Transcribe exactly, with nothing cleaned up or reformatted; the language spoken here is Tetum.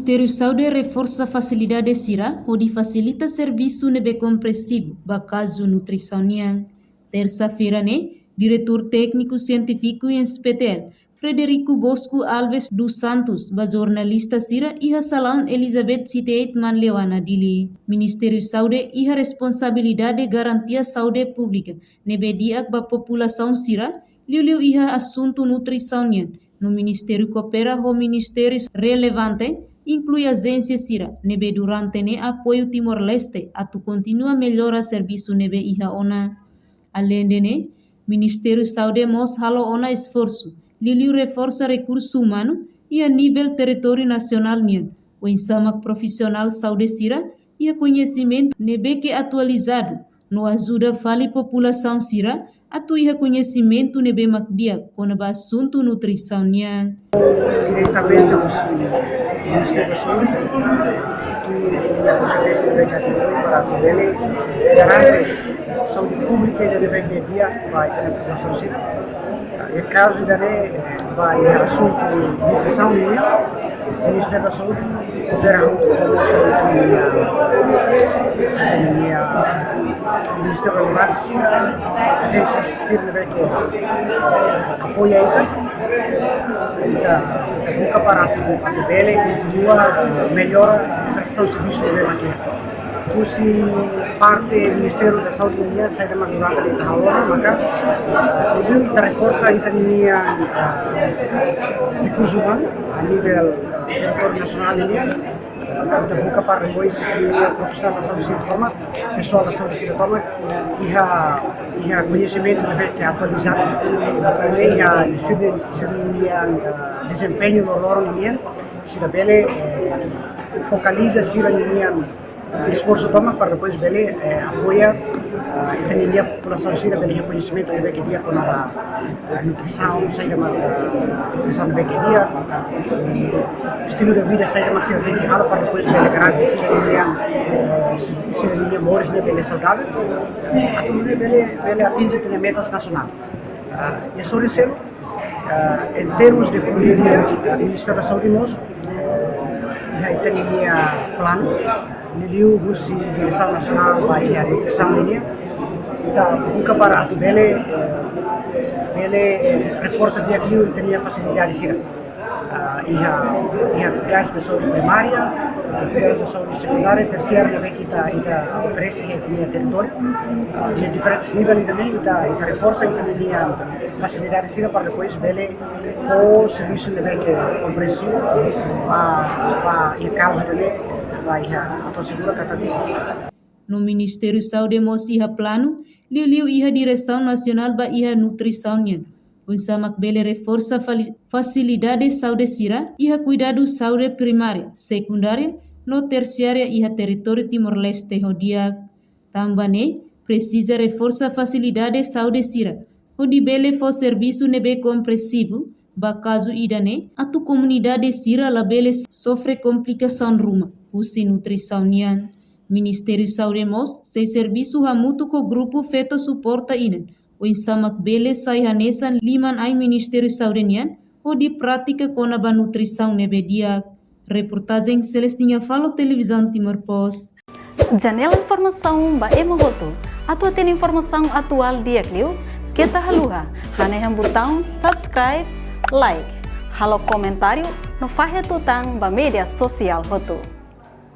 Ministériu Saúde reforsa fasilidade sira hodi fasilita servisu ne'ebé komprensivu ba kazu nutrisaun nian. Tersa-feira ne'e, Diretór Tékniku Sientífiku S P T L, Frederico Bosco Alves dos Santos, ba jornalista sira iha Salaun Elizabeth City Eight Manleuana, Dili. Ministériu Saúde iha responsabilidade garantia saúde públika ne'ebé di'ak ba populasaun sira, liuliu iha asuntu nutrisaun nian, no ministériu koopera ho ministérius relevante, inklui ajénsia sira ne'ebé durante ne'e apoiu Timor-Leste atu kontinua mellora servisu ne'ebé iha ona. Aleinde ne'e, Ministériu Saúde mós halo ona esforsu, liuliu reforsa rekursu umanu iha nivel territóriu nasionál nian, oinsá mak profisionál saúde sira iha koñesimentu ne'ebé ke atualizadu, no ajuda fali populasaun sira atu iha koñesimentu ne'ebé mak di'ak kona-ba asuntu nutrisaun nian. Diretamente ho Ministériu Saúde, atu iha kompetente ne'ebé ke atu para atu bele garante saúde públika ida ne'ebé ke di'ak ba ita-nia populasaun sira. Iha kazu ida-ne'e, ba iha asuntu nutrisaun nian, Ministériu Saúde koopera ho, ho, ho, ho, ho, ministériu relevante, ajénsia sira ne'ebé ke apoia ita, ita, ita buka para atu, atu bele kontinua, eh, mellora prestasaun servisu ne'ebé mak iha. Husi parte Ministériu da Saúde nian, saida mak durante ita halo ona, maka, eh, ita reforsa ita-nia, eh, rekursu umanu a nivel, eh, territóriu nasionál nian. Ita buka para depois, eh, profisionál da saúde sira tomak, pesoál da saúde sira tomak, iha, iha koñesimentu ne'ebé ke atualizadu, iha sira, sira-nia, eh, dezempeñu loroloron nian, sira bele, eh, fokaliza sira-nia esforsu tomak para depois bele, eh, apoia, eh, ita-nia populasaun sira bele iha koñesimentu ne'ebé ke di'ak kona-ba, eh, nutrisaun, saida mak, eh, nutrisaun ne'ebé ke di'ak, eh, estilu de vida saida mak sira tenke halo para depois bele garante sira-nia, eh, sira-nia moris ne'e bele saudável, atu nune'e bele, bele atinje ita-nia metas nasionál. Ah, iha sorin seluk, ah, em termos de política, ah, Ministériu da Saúde mós, eh, iha ita-nia planu, liuliu husi Diresaun Nasionál ba iha Nutrisaun nian, ita buka para atu bele, eh, bele, eh, reforsa di'ak liu ita-nia fasilidade sira. Ah, iha, iha kuidadu da saúde primária, kuidadu da saúde sekundária, tersiária, ne'ebé ke ita, ita oferese iha ita-nia territóriu. Ah, iha diferentes nivel também, ita, ita reforsa ita-nia fasilidade sira para depois bele fó servisu ne'ebé ke komprensivu ba, ba iha kazu ne'e, ba iha atu asegura katak. No Ministériu Saúde mós iha planu, liuliu iha Diresaun Nasionál ba iha Nutrisaun nian, oinsá mak bele reforsa fali-, fasilidade saúde sira iha kuidadu saúde primária, sekundária, no tersiária iha territóriu Timor-Leste ho di'ak. Tanba ne'e, presiza reforsa fasilidade saúde sira, hodi bele fó servisu ne'ebé komprensivu ba kazu ida-ne'e, atu komunidade sira labele sofre komplikasaun ruma husi nutrisaun nian. Ministériu Saúde mós sei servisu hamutuk ho grupu Feto Suporta Inan, oinsá mak bele sai hanesan liman-ain Ministériu Saúde nian, hodi pratika kona-ba nutrisaun ne'ebé di'ak. Reportajen Celestina Falo, Televizaun Timor Post. Janela informasaun ba ema hotu. Atu hatene informasaun atuál di'ak liu, keta haluha hanehan butaun subscribe, like, halo komentáriu, no fahe tutan ba média sosiál hotu.